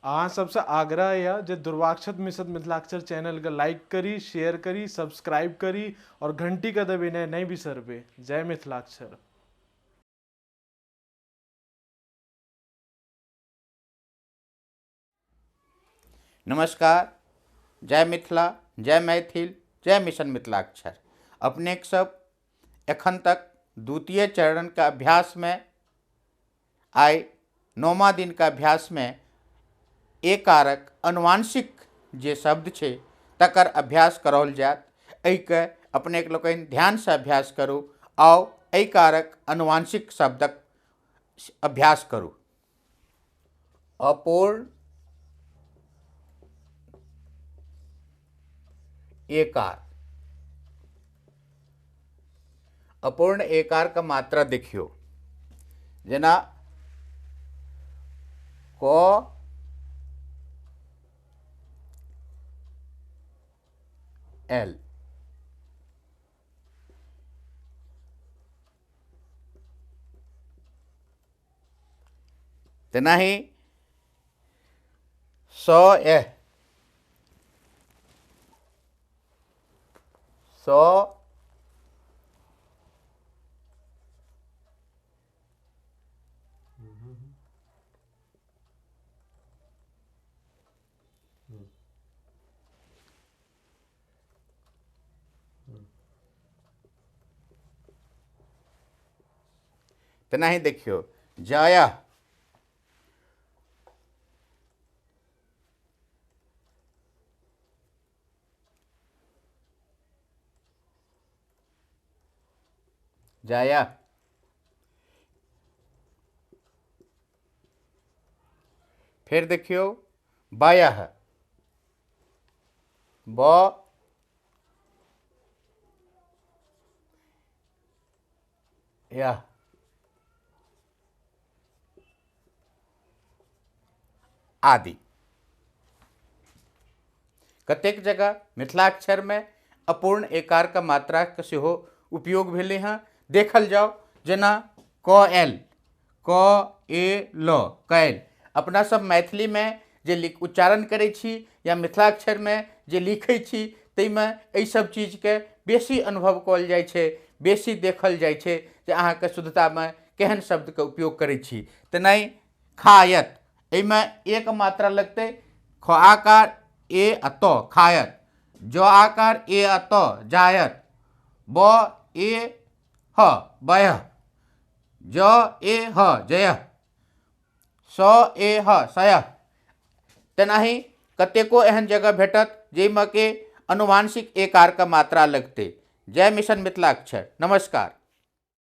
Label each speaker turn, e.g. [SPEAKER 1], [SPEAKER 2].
[SPEAKER 1] अहाँ सबसँ आग्रह यऽ जे दुर्वाक्षत मिश्र मिथिलाक्षर चैनलके लाइक करी, शेयर करी, सब्सक्राइब करी और घंटीके दबेनाइ नहि बिसरबै। जय मिथिलाक्षर।
[SPEAKER 2] नमस्कार, जय मिथिला, जय मैथिल, जय मिशन मिथिलाक्षर। अपने सब एखन तक द्वितीय चरण का अभ्यास में आइ नौमा दिन का अभ्यास में एकारक अनुवांशिक जे शब्द छै तकर अभ्यास कराओल जायत। एहिके अपने लोकनि ध्यान से अभ्यास करू। आउ एकारक अनुवांशिक शब्दक अभ्यास करू। अपूर्ण एकार, अपूर्ण एकार का मात्रा देखियो, जेना क एल, तेनाही स ए, स तेनाही देखियो जय, जय, फिर देखियो बयह, ब यह आदि। कतेक जगह मिथिलाक्षर में अपूर्ण एकार का मात्रा के सेहो उपयोग भेलै हँ, देखल जाओ। जेना क एल, क ए ल, कैल। अपना सब मैथिली में जे उच्चारण करै छी या मिथिलाक्षर में जे लिखै छी ताहिमे एहि सब चीजके बेसी अनुभव कयल जाइ छै, बेसी देखल जाइ छै जे अहाँके शुद्धतामे केहन शब्दके उपयोग करै छी। तेनाही खायत, एहिमे एक मात्रा लगतै, ख आकार ए आ त खायत, ज आकार ए आ त जायत, ब ए ह बयह, ज ए ह जयह, स ए ह सयह। तेनाही कतेको एहन जगह भेटत जाहिमे कि अनुवांशिक एकार के मात्रा लगतै। जय मिशन मिथिलाक्षर। नमस्कार।